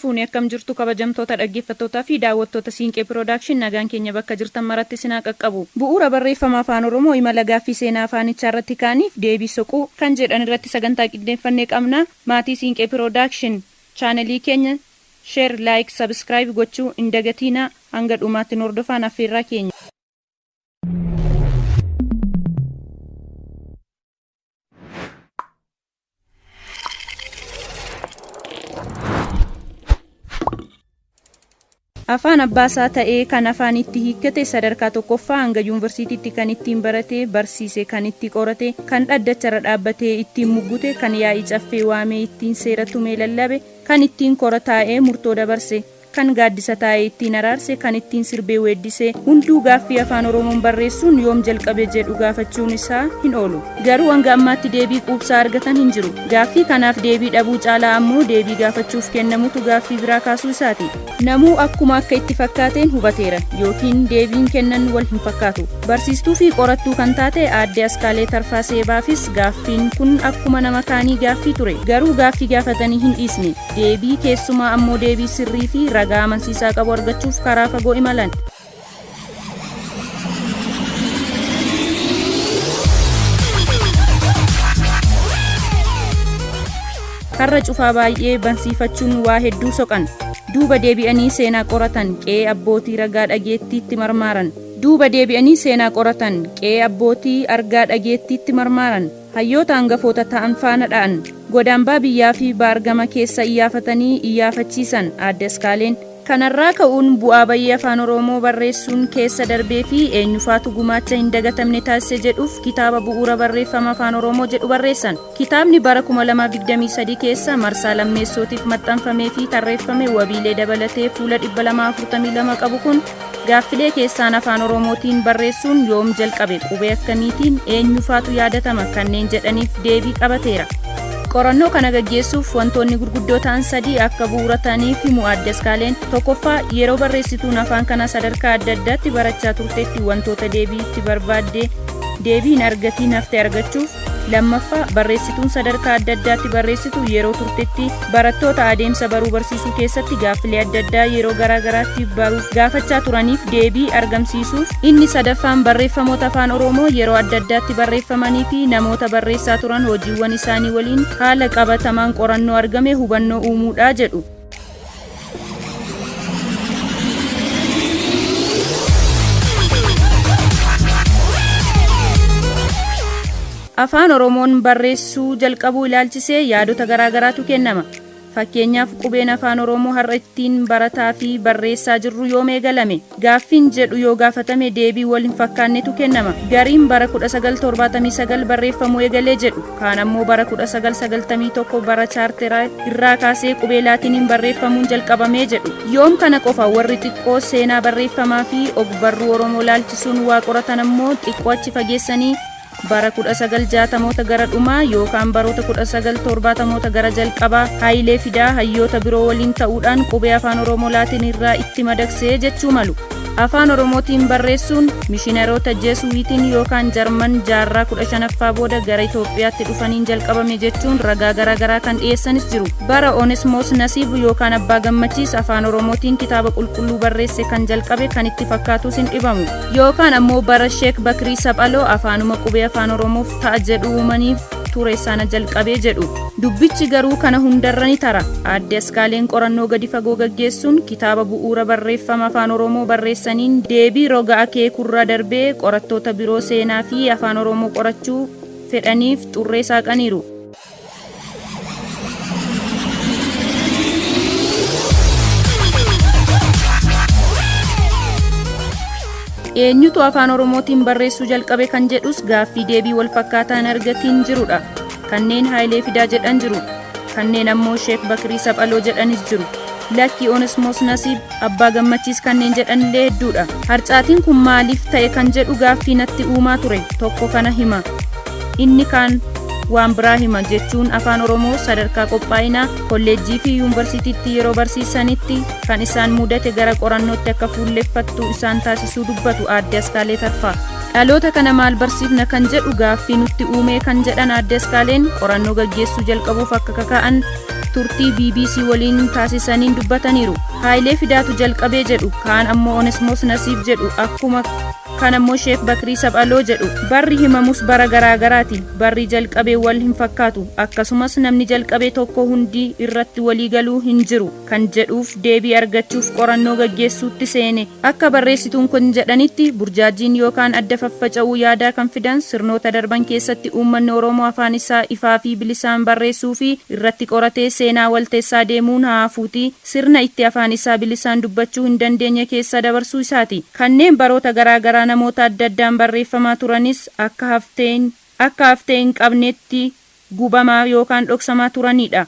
Fuunee akkam jirtu kabajamtoota dhaggeeffattootaa fi daawwattoota Siinqee Production nagaan keenya bakka jirtan maratti isin haa qaqqabu. Bu'uura barreeffama Afaan Oromoo imala gaaffii seenaa afaanichaa irratti ka'aniif deebii soquu kan jedhan irratti sagantaa qindeeffanne qabna. Maatii Siinqee Production chaanelii keenya share, like, subscribe gochuu hin dagatiinaa. Hanga dhumaatti nu hordofaan affeerraa keenya. Afaan abbaasaa ta'ee kan afaan itti hiikkate sadarkaa tokkoffaa hanga yuunivarsiitiitti kan ittiin barate, barsiise, kan itti qorate, kan dhaddacharra dhaabbatee ittiin muggute, kan yaa'ii caffee waamee ittiin seera tumee lallabe, kan ittiin kora taa'ee murtoo dabarse, kan gaaddisa taa'ee ittiin araarse, kan ittiin sirbee weeddise hunduu gaaffii Afaan Oromoon barreessuun yoom jalqabe jedhu gaafachuun isaa hin oolu. Garuu hanga ammaatti deebii quubsaa argatan hin jiru. Gaaffii kanaaf deebii dhabuu caalaa ammoo deebii gaafachuuf kennamutu gaaffii biraa kaasuu isaati. Namuu akkuma akka itti fakkaateen hubateera yookiin deebiin kennan wal hin fakkaatu. Barsiistuu fi qorattuu kan taate Aadde Askaalee Tarfaa Seebaafis gaaffiin kun akkuma nama kaanii gaaffii ture. Garuu gaaffii gaafatanii hin dhiisne. Deebii, keessumaa ammoo deebii sirrii fi ragaa amansiisaa qabu argachuuf karaa fagoo imalan. Karra cufaa baay'ee bansiifachuun waa hedduu soqan. Duuba deebi'anii seenaa qoratan, qe'ee abbootii ragaa dhageettiitti marmaaran. Duuba deebi'anii seenaa qoratan, qe'ee abbootii argaa dhageettiitti marmaaran. Hayyoota angafoota ta'an faana dha'an. Godaambaa biyyaafi baargama keessa iyyaafatanii iyyaafachiisan Aadde Askaaleen. Kanarraa ka'uun bu'aa bayii Afaan Oromoo barreessuun keessa darbeefi eenyufaatu gumaacha hin dagatamne taasise jedhuuf kitaaba Bu'uura Barreeffama Afaan Oromoo jedhu barreessan. Kitaabni bara 2023 keessa marsaa lammeessootiif maxxanfameefi tarreeffame wabiilee dabalatee fuula 242 qabu kun Gaaffilee keessaan Afaan Oromootiin barreessuun yoom jalqabe, qubee akkamiitiin, eenyufaatu yaadatama kanneen jedhaniif deebii qabateera. Qorannoo kana gaggeessuuf wantoonni gurguddoo ta'an sadii akka bu'uura ta'aniif himu Aadde Askaaleen. Tokkoffaa, yeroo barreessituun afaan kanaa sadarkaa adda addaatti barachaa turtetti wantoota deebii itti barbaadde deebii hin argatiin hafte argachuuf, Lammaffaa, barreessituun sadarkaa adda addaatti barreessitu yeroo turtetti barattoota adeemsa baruu barsiisuu keessatti gaaffilee adda addaa yeroo garaa garaatti baruuf gaafachaa turaniif deebii argamsiisuuf. Inni sadaffaan, barreeffamoota Afaan Oromoo yeroo adda addaatti barreeffamaniifi namoota barreessaa turan hojiiwwan isaanii waliin haala qabatamaan qorannoo argame hubannoo uumuudha jedhu. Afaan Oromoon barreessuu jalqabuu ilaalchisee yaadota garaa garaatu kennama. Fakkeenyaaf qubeen Afaan Oromoo har'a ittiin barataa fi barreessaa jirru yoom eegalame? Gaaffiin jedhu yoo gaafatame deebii wal hin fakkaannetu kennama. Gariin bara 1979 barreeffamuu eegale jedhu. Kaan ammoo bara 1991 bara chaarteraa irraa kaasee qubee Laatiniin barreeffamuun jalqabame jedhu. Yoom kana qofa warri xiqqoo seenaa barreeffamaa fi ogbarruu Oromoo laalchisuun waa qoratan ammoo xiqqoo achi fageessanii bara 1960moota gara dhumaa yookaan baroota 1970moota gara jalqabaa Hayilee Fidaa hayyoota biroo waliin ta'uudhaan qubee Afaan Oromoo Laatin irraa itti madaksee jechuu malu. Afaan Oromootiin barreessuun mishinaroota Jesuwiitiin yookaan Jarman jaarraa 15ffaa booda gara Itoophiyaatti dhufaniin jalqabame jechuun ragaa garaa garaa kan dhiyeessanis jiru. Bara Onesmoos Nasiib yookaan Abbaa Gammachiis Afaan Oromootiin kitaaba qulqulluu barreesse kan jalqabe kan itti fakkaatus hin dhibamu. Yookaan ammoo bara Sheek Bakrii Saphaloo afaanuma qubee Afaan Oromoof ta'a jedhu uumaniif ture sana jalqabe jedhu. Dubbichi garuu kana hundarra ni tara. Aadde Askaaleen qorannoo gadi fagoo gaggeessuun kitaaba bu'uura barreeffama Afaan Oromoo barreessaniin deebii roga akeekurra darbee qorattoota biroo seenaa fi Afaan Oromoo qorachuu fedhaniif xurree saaqaniiru. Eenyutu Afaan Oromootiin barreessuu jalqabe kan jedhus gaaffii deebii walfakkaataa hin argatiin jirudha. Kanneen Haayilee Fidaa jedhan jiru. Kanneen ammoo Sheek Bakrii Saphaloo jedhanis jiru. Lakki Onesmoos Nasiib, Abbaa Gammachiis kanneen jedhanillee hedduudha. Harcaatiin kun maaliif ta'e kan jedhu gaaffii natti uumaa ture. Tokko kana hima. Inni kaan waan biraa hima jechuun Afaan Oromoo sadarkaa qophaa'inaa, kolleejjii fi yuunvarsiitiitti yeroo barsiisanitti kan isaan mudate gara qorannootti akka fuulleffattu isaan taasisuu dubbatu Aadde Askaalee Tarfaa. Dhaloota kana maal barsiifna kan jedhu gaaffii nutti uumee kan jedhan Aadde Askaaleen qorannoo gaggeessuu jalqabuuf akka kaka'an Turtii BBC waliin taasisaniin dubbataniiru. Haayilee Fidaatu jalqabee jedhu, kaan ammoo Onesmoos Nasiib jedhu, akkuma kan ammoo Sheek Bakrii Saphaloo jedhu. Barri himamus bara garaagaraati. Barri jalqabee wal hin fakkaatu. Akkasumas namni jalqabee tokko hundi irratti walii galuu hin jiru kan jedhuuf deebii argachuuf qorannoo gaggeessuutti seene. Akka barreessituun kun jedhanitti, burjaajiin yookaan adda faffaca'uu yaadaa kan fidan sirnoota darban keessatti uummanni Oromoo afaan isaa ifaa fi bilisaan barreessuu fi irratti qoratee seenaa walteessaa deemuun haa hafuutii sirna itti afaan isaa bilisaan dubbachuu hin dandeenye keessa dabarsuu isaati. Kanneen baroota garaa garaa namoota adda addaan barreeffamaa turanis akka hafteen akka haftee hin qabnetti gubamaa yookaan dhoksamaa turanidha.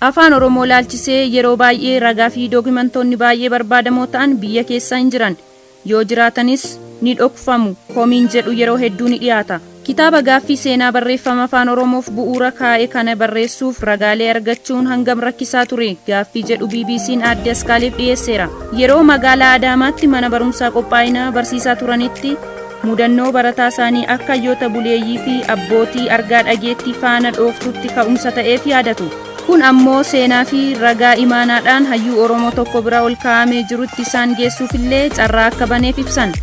Afaan Oromoo laalchisee yeroo baay'ee ragaa fi dookimantoonni baay'ee barbaadamoo ta'an biyya keessa hin jiran. Yoo jiraatanis ni dhokfamu komiin jedhu yeroo hedduu ni dhiyaata. Kitaaba gaaffii seenaa barreeffama Afaan Oromoof bu'uura kaa'e kana barreessuuf ragaalee argachuun hangam rakkisaa ture gaaffii jedhu BBC'n Aadde Askaaleef dhiyeesseera. Yeroo magaalaa Adaamaatti mana barumsaa qophaa'inaa barsiisaa turanitti mudannoo barataa isaanii akka hayyoota buleeyyii fi abbootii argaa dhageettii faana dhooftutti ka'umsa ta'eef yaadatu. Kun ammoo seenaa fi ragaa imaanaadhaan hayyuu Oromoo tokko bira ol kaa'amee jirutti isaan geessuufillee carraa akka baneef ibsan.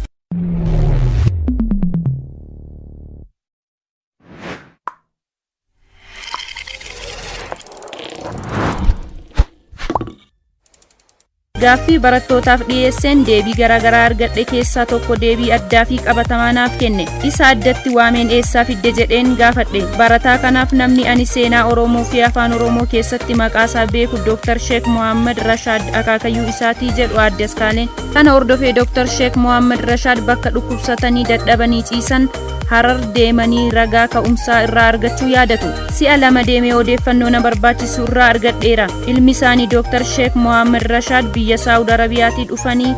Gaaffii barattootaaf dhiyeesseen deebii garaagaraa argadhe keessaa tokko deebii addaa fi qabatamaa naaf kenne. Isa addatti waameen eessaa fidde jedheen gaafadhe. Barataa kanaaf namni ani seenaa Oromoo fi Afaan Oromoo keessatti maqaasaa beeku Dr. Sheek Mohammad Rashaad akaakayyuu isaatii jedhu Aadde Askaaleen. Kana hordofee Dr. Sheek Mohammad Rashaad bakka dhukkubsatanii dadhabanii ciisan Harar deemanii ragaa ka'umsaa irraa argachuu yaadatu. Si'a lama deemee odeeffannoo na barbaachisu irraa argadheera. Ilmi isaanii Dr. Sheek Mohammad Rashaad biyya Saawud Arabiyaatii dhufanii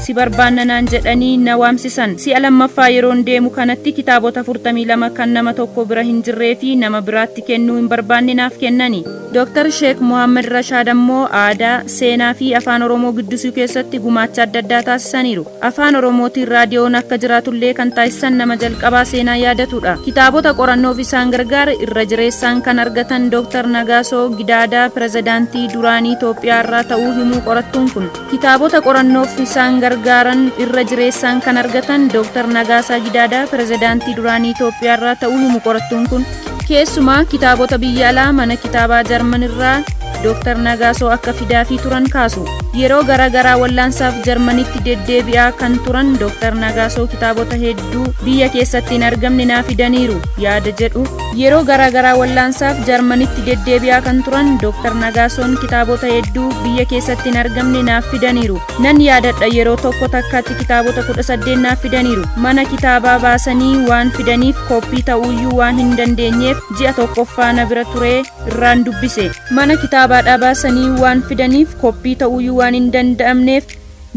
si barbaanna naan jedhanii na waamsisan. Si'a lammaffaa yeroon deemu kanatti kitaabota 42 kan nama tokko bira hin jirree fi nama biraatti kennuu hin barbaanne naaf kennani. Dr. Sheek Mohammad Rashaad ammoo aadaa, seenaa fi Afaan Oromoo guddisuu keessatti gumaacha adda addaa taasisaniiru. Afaan Oromootiin raadiyoon akka jiraatullee kan taasisan nama jalqabaa seenaa yaadatudha. Kitaabota qorannoof isaan gargaare irra jireessaan kan argatan Dr. Nagaasoo Gidaadaa pirezidaantii duraanii Itoophiyaa irraa ta'uu himuu qorattuun kun. Kitaabota qorannoof isaan gargaaran irra jireessaan kan argatan Dr. Nagaasaa Gidaadaa pirezidaantii duraanii Itoophiyaa irraa ta'uu himu qorattuun kun. Keessumaa kitaabota biyya alaa mana kitaabaa Jarman irraa Dr. Nagaasoo akka fidaafii turan kaasu. Yeroo garaagaraa wallaansaaf Jarmanitti deddeebi'aa kan turan Dr. Nagaasoo kitaabota hedduu biyya keessatti hin argamne naa fidaniiru yaada jedhu. Yeroo garaagaraa wallaansaaf Jarmanitti deddeebi'aa kan turan Dr. Nagaasoon kitaabota hedduu biyya keessatti hin argamne naaf fidaniiru. Nan yaadadha, yeroo tokko takkaatti kitaabota 18 naaf fidaniiru. Mana kitaabaa baasanii waan fidaniif kooppii ta'uuyyuu waan hin dandeenyeef ji'a tokkoffaa na bira turee irraan dubbise. Mana kitaabaadhaa baasanii waan fidaniif kooppii ta'uuyyuu waan hin danda'amneef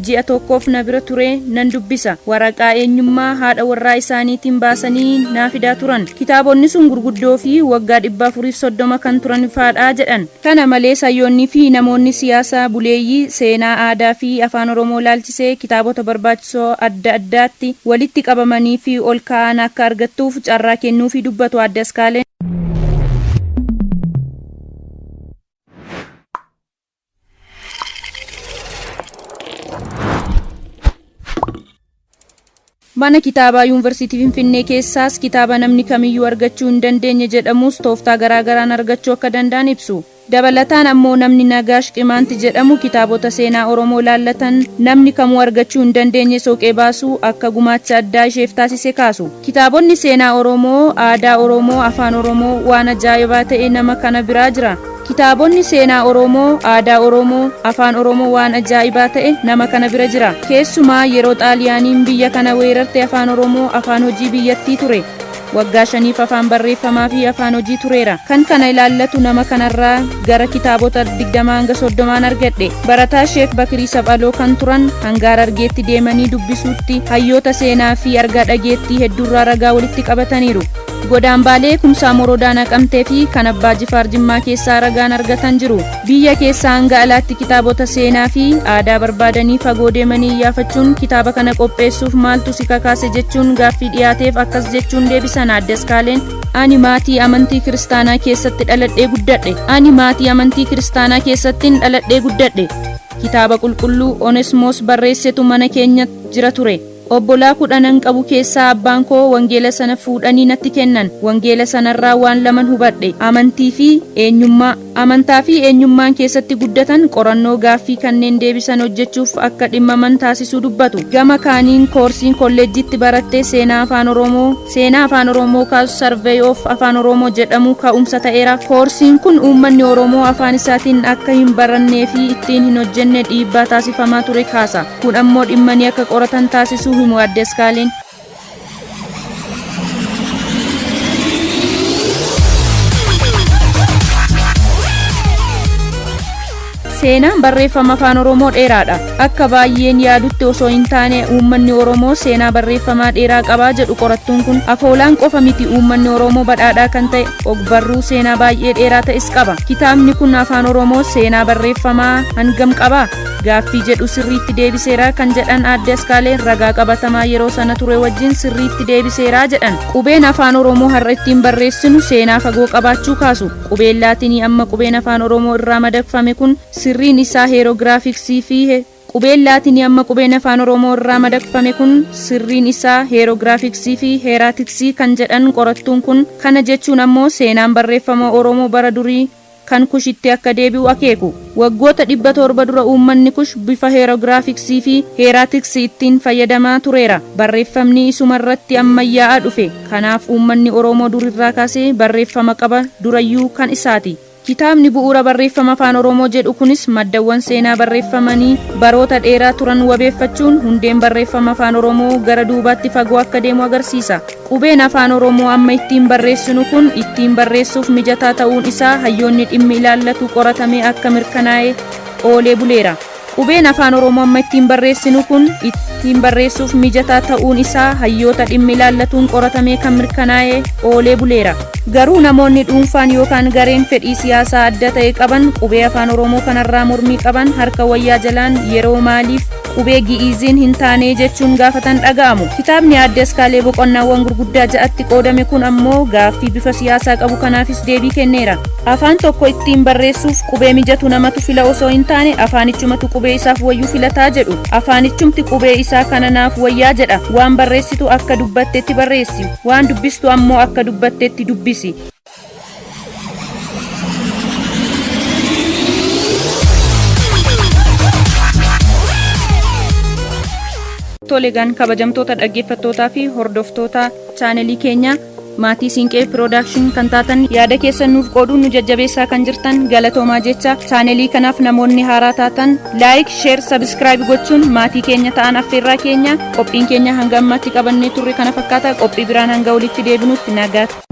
ji'a tokkoof na bira turee nan dubbisa. Waraqaa eenyummaa haadha warraa isaaniitiin baasanii naa fidaa turan. Kitaabonni sun gurguddoo fi waggaa 430 kan turan faadhaa jedhan. Kana malees hayyoonnii fi namoonni siyaasaa buleeyyii seenaa, aadaa fi Afaan Oromoo laalchisee kitaabota barbaachisoo adda addaatti walitti qabamanii fi ol kaa'an akka argattuuf carraa kennuufii dubbatu Aadde Askaaleen. Mana kitaabaa Yuunivarsiitii Finfinnee keessaas kitaaba namni kamiyyuu argachuu hin dandeenye jedhamus tooftaa garaagaraan argachuu akka danda'an ibsu. Dabalataan ammoo namni Nagaash Qimaanti jedhamu kitaabota seenaa Oromoo ilaallatan namni kamuu argachuu hin dandeenye soqee baasuu akka gumaacha addaa isheef taasise kaasu. Kitaabonni seenaa Oromoo, aadaa Oromoo, Afaan Oromoo waan ajaa'ibaa ta'e nama kana biraa jira. Kitaabonni seenaa Oromoo, aadaa Oromoo, Afaan Oromoo waan ajaa'ibaa ta'e nama kana bira jira. Keessumaa yeroo Xaaliyaaniin biyya kana weerarte Afaan Oromoo afaan hojii biyyattii ture. Waggaa shaniif afaan barreeffamaa fi afaan hojii tureera. Kan kana ilaallatu nama kanarraa gara kitaabota 20 hanga 30 argadhe. Barataa Sheek Bakirii Saphaloo kan turan hanga Harargeetti deemanii dubbisuutti hayyoota seenaa fi argaa dhageettii hedduurraa ragaa walitti qabataniiru. Godaambaalee Kumsaa Morodaa Naqamtee fi kan Abbaa Jifaar Jimmaa keessaa ragaan argatan jiru. Biyya keessaa hanga alaatti kitaabota seenaa fi aadaa barbaadanii fagoo deemanii iyyaafachuun kitaaba kana qopheessuuf maaltu si kakaase jechuun gaaffii dhiyaateef akkas jechuun deebisan Aadde Askaaleen. Ani maatii amantii kiristaanaa keessatti dhaladhee guddadhe. Ani maatii amantii kiristaanaa keessattin dhaladhee guddadhe. Kitaaba qulqulluu Onesmoos barreessetu mana keenya jira ture. Obbolaa kudhanan qabu keessaa abbaan koo wangeela sana fuudhanii natti kennan. Wangeela sanarraa waan laman hubadhe, amantii fi eenyummaa. Amantaa fi eenyummaan keessatti guddatan qorannoo gaaffii kanneen deebisan hojjechuuf akka dhimmaman taasisuu dubbatu. Gama kaaniin koorsiin kolleejjiitti baratte seenaa Afaan Oromoo Seenaa Afaan Oromoo kaasu Survey of Afaan Oromoo jedhamu ka'umsa ta'eera. Koorsiin kun uummanni Oromoo afaan isaatiin akka hin barannee fi ittiin hin hojjenne dhiibbaa taasifamaa ture kaasa. Kun ammoo dhimmanii akka qoratan taasisuu himu Aadde Askaaleen. Seenaan barreeffama Afaan Oromoo dheeraadha. Akka baay'een yaadutti osoo hin taane uummanni Oromoo seenaa barreeffamaa dheeraa qaba jedhu qorattuun kun. Afoolaan qofa miti uummanni Oromoo badhaadhaa kan ta'e ogbarruu seenaa baay'ee dheeraa ta'es qaba. Kitaabni kun Afaan Oromoo seenaa barreeffamaa hangam qaba? Gaaffii jedhu sirriitti deebiseera kan jedhan Aadde Askaaleen ragaa qabatamaa yeroo sana ture wajjin sirriitti deebiseera jedhan. Qubeen Afaan Oromoo har'a ittiin barreessinu seenaa fagoo qabaachuu kaasu. Qubeen Laatinii amma qubeen Afaan Oromoo irraa madaqfame kun sirriin isaa heerogiraafiksii fi Qubeen Laatinii amma qubeen Afaan Oromoo irraa madaqfame kun sirriin isaa heerogiraafiksii fi heeraatiksii kan jedhan qorattuun kun kana jechuun ammoo seenaan barreeffama Oromoo bara durii kan Kushitti akka deebi'u akeeku. Waggoota 700 dura uummanni Kush bifa heerogiraafiksii fi heeraatiks ittiin fayyadamaa tureera. Barreeffamni isumarratti ammayyaa'aa dhufe. Kanaaf uummanni Oromoo durirraa kaasee barreeffama qaba durayyuu kan isaati. Kitaabni Bu'uura Barreeffama Afaan Oromoo jedhu kunis maddawwan seenaa barreeffamanii baroota dheeraa turan wabeeffachuun hundeen barreeffama Afaan Oromoo gara duubaatti fagoo akka deemu agarsiisa. Qubeen Afaan Oromoo amma ittiin barreessinu kun ittiin barreessuuf mijataa ta'uun isaa hayyoonni dhimmi ilaallatu qoratamee akka mirkanaa'e oolee buleera. Qubeen Afaan Oromoo amma ittiin barreessinu kun ittiin barreessuuf mijataa ta'uun isaa hayyoota dhimmi ilaallatuun qoratamee kan mirkanaa'e oolee buleera. Garuu namoonni dhuunfaan yookaan gareen fedhii siyaasaa adda ta'e qaban qubee Afaan Oromoo kanarraa mormii qaban harka wayyaa jalaan yeroo maaliif qubee Gi'iiziin hin taane jechuun gaafatan dhaga'amu. Kitaabni Aadde Askaalee boqonnaawwan gurguddaa ja'atti qoodame kun ammoo gaaffii bifa siyaasaa qabu kanaafis deebii kenneera. Afaan tokko ittiin barreessuuf qubee mijatu namatu fila osoo hin taane afaanichumatu qubee isaaf wayyu filataa jedhu. Afaanichumti qubee isaa kana naaf wayyaa jedha. Waan barreessitu akka dubbattetti barreessi. Waan dubbistu ammoo akka dubbattetti dubbisi. Tole egaan kabajamtoota dhaggeeffattootaa fi hordoftoota chaanelii keenyaa maatii Siinqee Piroodakshin kan taatan yaada keessan nuuf qooduun nu jajjabeessaa kan jirtan galatoomaa jecha chaanelii kanaaf namoonni haaraa taatan laayik, sheer, sabiskiraayib gochuun maatii keenya ta'an affeerraa keenya qophiin keenya hanga ammaatti qabannee turre kana fakkaata qophii biraan hanga walitti deebinutti nagaatti.